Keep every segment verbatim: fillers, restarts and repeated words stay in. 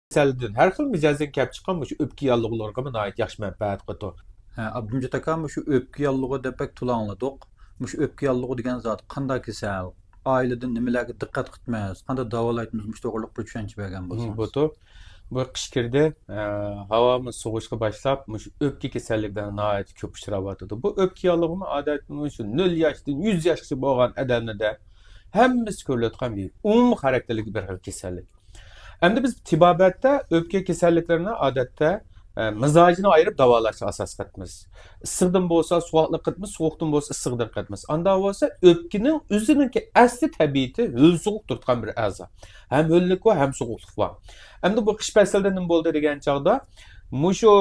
كېسەلدىن، ھەر خىل مىجەزدىن كەپ چىققان مۇشۇ ئۆپكە ياللۇغلىرىغىمۇ ناھايىتى ياخشى مەنپەئەت قىلىدۇ. ھە، ئابدۇمجىت ئاكا، مۇشۇ ئۆپكە ياللۇغى دەپ بەك تولا ئاڭلىدۇق. مۇشۇ ئۆپكە ياللۇغى دېگەن زات قانداق كېسەل؟ ئائىلىدە نېمىلەرگە دىققەت قىلىمىز؟ قانداق داۋالايمىز؟ مۇشۇ توغرىلىق بىر چۈشەنچە بەرگەن بولسىڭىز. بۇ، بۇ قىش كىردى، ئە، ھاۋامۇ سوغۇشقا باشلاپ، مۇشۇ ئۆپكە كېسەللىكلىرى ناھايىتى كۆپ ئۇچراۋاتىدۇ. بۇ ئۆپكە ياللۇغىمۇ ئادەتتە مۇشۇ نۆل ياشتىن يۈز ياشقىچە بولغان ئادەملەردە ھەممىسى كۆرۈلۈۋاتقان بىر ئومۇمىي خاراكتېرلىك بىر خىل كېسەللىك. ئەمدى بىز تېبابەتتە ئۆپكە كېسەللىكلىرىنى ئادەتتە، ئە، مىزاجىنى ئايرىپ داۋالاشنى ئاساس قىلىمىز. ئىسسىقتىن بولسا سوغۇقلۇق قىلىمىز، سوغۇقتىن بولسا ئىسسىقلىق قىلىمىز. ئاندا بولسا ئۆپكىنىڭ ئۆزىنىڭكى ئەسلى تەبىئىتى ھۆل سوغۇق تۇرىدىغان بىر ئەزا. ھەم ھۆللۈك بار، ھەم سوغۇقلۇق بار. ئەمدى بۇ قىش پەسلىدە نېمە بولدى دېگەن چاغدا، مۇشۇ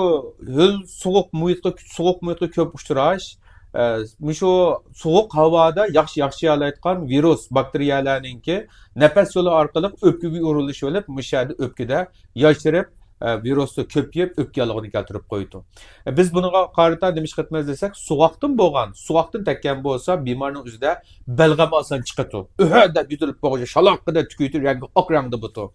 ھۆل سوغۇق مۇھىتقا، سوغۇق مۇھىتقا كۆپ ئۇچراش، ئە، مۇشۇ سوغۇق ھاۋادا ياخشى، ياخشى يالايدىغان ۋىرۇس، باكتېرىيەلەرنىڭكى نەپەس يولى ئارقىلىق ئۆپكىگە ئورۇنلىشىۋېلىپ، مۇشۇ يەردە ئۆپكىدە ياشىرىپ، ئە، ۋىرۇستا كۆپىيىپ، ئۆپكە ياللۇغىنى كەلتۈرۈپ قويىدۇ. ئە، بىز بۇنىڭغا قارىتا نېمە ئىش قىلىمىز دېسەك، سوغۇقتىن بولغان، سوغۇقتىن تەگكەن بولسا، بىمارنىڭ ئۆزىدە بەلغەم ئاسان چىقىدۇ. ئۆھە دەپ يۆتىلىپ بولغۇچە شالاققىدە تۈكۈيتۈر رەڭگى ئاق رەڭدە بۇتۇ.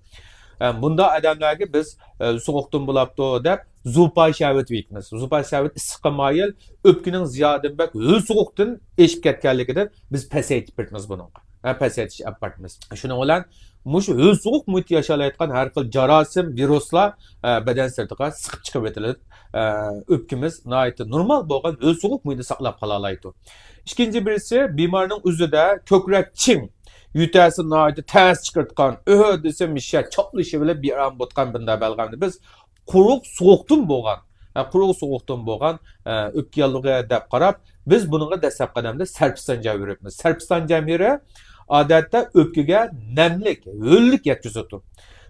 ئە، بۇنداق ئادەملەرگە بىز، ئە، سوغۇقتىن بولاپتۇ دەپ زۇپا شەربىتى بېرىمىز. زۇپا شەربىتى ئىسسىققا مايىل، ئۆپكىنىڭ زىيادىدىن بەك ھۆل سوغۇقتىن ئېشىپ كەتكەنلىكىدىن بىز پەسەيتىپ بېرىمىز بۇنىڭغا. ھە، پەسەيتىش ئەپ بېرىمىز. شۇنىڭ بىلەن مۇشۇ ھۆل سوغۇق مۇھىتتا ياشايدىغان ھەر خىل جاراسىم، ۋىرۇسلار، ئە، بەدەن سىرتىغا سىقىپ چىقىۋېتىلىدۇ. ئە، ئۆپكىمىز ناھايىتى نورمال بولغان ھۆل سوغۇق مۇھىتنى ساقلاپ قالالايدۇ. ئىككىنچى بىرسى، بىمارنىڭ ئۆزىدە كۆكرەك چىڭ، يۆتەلسە ناھايىتى تەس چىقىرتقان، ئۆھۆ دېسە مىشە چاپلىشىۋېلىپ بىئارام بولىدىغان بۇنداق بەلغەمنى بىز قۇرۇق سوغۇقتىن بولغان، ھە، قۇرۇق سوغۇقتىن بولغان، ئە، ئۆپكە ياللۇغى دەپ قاراپ، بىز بۇنىڭغا دەسلەپكى قەدەمدە سەرپىستان جەۋھىرى بېرىمىز. سەرپىستان جەۋھىرى ئادەتتە ئۆپكىگە نەملىك، ھۆللۈك يەتكۈزىدۇ.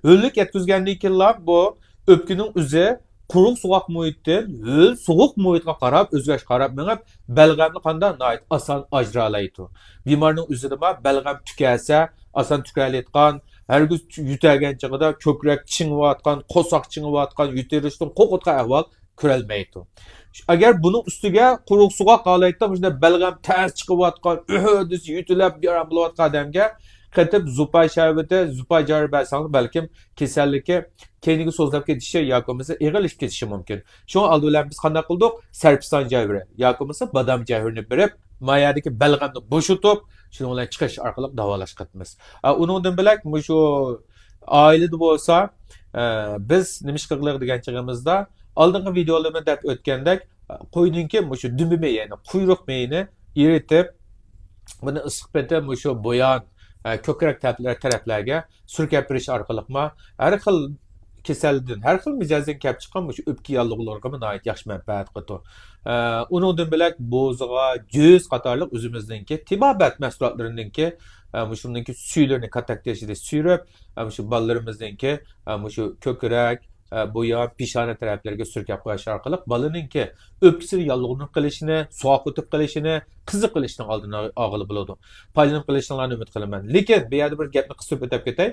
ھۆللۈك يەتكۈزگەندىن كېيىنلا بۇ ئۆپكىنىڭ ئۆزى قۇرۇق سوغۇق مۇھىتتىن ھۆل سوغۇق مۇھىتقا قاراپ، ئۆزگەرىشكە قاراپ مېڭىپ، بەلغەمنى قانداق ناھايىتى ئاسان ئاجرالايدۇ. بىمارنىڭ ئۆزىدە بار، بەلغەم تۈكەلسە، ئاسان تۈكەلەيدىغان، ھەرگىز يۆتەلگەن چېغىدا كۆكرەك چىڭىۋاتقان، قورساق چىڭىۋاتقان، يۆتىلىشتىن قورقۇۋاتقان ئەھۋال كۆرەلمەيدۇ. ئەگەر بۇنىڭ ئۈستىگە قۇرۇق سوغۇق قالايتتا، مۇشۇنداق بەلغەم تەس چىقىۋاتقان، ئۆھۆ دېسە يۆتىلەپ بىئارام بولۇۋاتقان ئادەمگە قېتىپ زۇپا شەربىتى، زۇپا جەۋھىرى بەرسەڭلار، بەلكىم كېسەللىكى كەينىگە سوزۇلۇپ كېتىشى ياكى بولمىسا ئېغىرلىشىپ كېتىشى مۇمكىن. شۇڭا ئالدى بىلەن بىز قانداق قىلدۇق؟ سەرپىستان جەۋھىرى ياكى بولمىسا بادام جەۋھىرىنى بېرىپ، ما يەردىكى بەلغەمنى بوشىتىپ، شۇنىڭ بىلەن چىقىرىش ئارقىلىق داۋالاش قىلىمىز. ئە، ئۇنىڭدىن بۆلەك مۇشۇ ئائىلىدە بولسا، ئە، بىز نېمە ئىش قىلغىلى دېگەن چېغىمىزدا، ئالدىنقى ۋىدېئولىرىمدا دەپ ئۆتكەندەك، قوينىڭكى مۇشۇ دۈمبە مېيىنى، قۇيرۇق مېيىنى ئېرىتىپ، بۇنى ئىسسىق پېتى مۇشۇ بۇيان، ئە، كۆكرەك تەرەپلەر، تەرەپلەرگە سۈركەپ بېرىش ئارقىلىقمۇ ھەر خىل كېسەلدىن، ھەر خىل مىجەزدىن كەپ چىققان مۇشۇ ئۆپكە ياللۇغلىرىغىمۇ ناھايىتى ياخشى مەنپەئەت قىلىدۇ. ئە، ئۇنىڭدىن بۆلەك بوزغا، جۆز قاتارلىق ئۆزىمىزنىڭكى تېبابەت مەھسۇلاتلىرىنىڭكى، ئە، مۇشۇنىڭكى سۈيلىرىنى كاتەك تېشىدا سۈرۈپ، ئە، مۇشۇ بالىلىرىمىزنىڭكى، ئە، مۇشۇ كۆكرەك، ئە، بۇيان، پېشانە تەرەپلىرىگە سۈركەپ قويۇش ئارقىلىق بالىنىڭكى ئۆپكىسىنى ياللۇغلىنىپ قېلىشىنى، سوغۇق ئۆتۈپ قېلىشىنى، قىزىپ قېلىشنىڭ ئالدىنى ئالغىلى بولىدۇ. پايدىلىنىپ قېلىشىڭلارنى ئۈمىد قىلىمەن. لېكىن بۇ يەردە بىر گەپنى قىستۇرۇپ ئۆتۈپ كېتەي.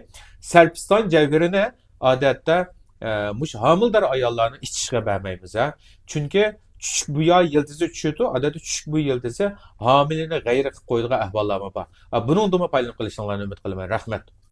سەرپىستان جەۋھىرىنى ئادەتتە، ئە، مۇشۇ ھامىلىدار ئاياللارنىڭ ئىچىشىگە بەرمەيمىز، ھە. چۈنكى چۈچۈك بۇيا يىلتىزى چۈشىدۇ، ئادەتتە چۈچۈك بۇيا يىلتىزى ھامىلىنى غەيرىي قىلىپ قويىدىغان ئەھۋاللارمۇ بار. ئا، بۇنىڭدىنمۇ پايدىلىنىپ قېلىشىڭلارنى ئۈمىد قىلىمەن. رەھمەت.